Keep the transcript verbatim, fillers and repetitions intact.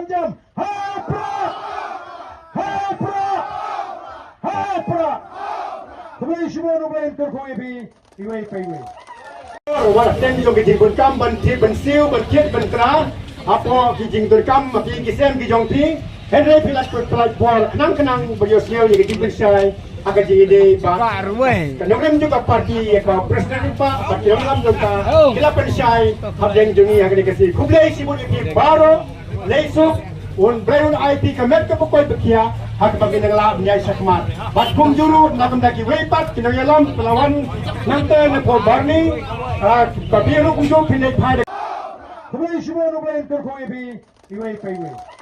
Jam. Ha pra! Ha pra! Ha pra! Khublei shibun, U Blei un kyrkhu ïa phi iwei pa iwei. Wat teng jong ki jingbunkam ban thied ban siew ban thied ban tra hapoh ki jingdonkam ha ki sem ki jong phi. Hynrei phi la kut phi la por khnang khnang ban ïohsngew ïa ki jingpynshai ha ka jingïadei bad ka nongrim jong ka party, ïa ka president pa, bad ki nongrim jong ka, ki la pynshai hapdeng jong ngi ha kane ka sngi. Khublei shibun ïa phi baroh. Lei suk, U Blei un ai phi ka met ka bukoi bakhiah ha kaba ngin nang lah ban ïaid shakhmat. Bad kumjuh ruh na ka bynta kiwei pat ki nongïalam kiba la wan nangta na pdeng Barni, ah, ba phi ruh kumjuh phin leit phai da. Khublei shibun, U Blei un kyrkhu ïa phi iwei pa iwei.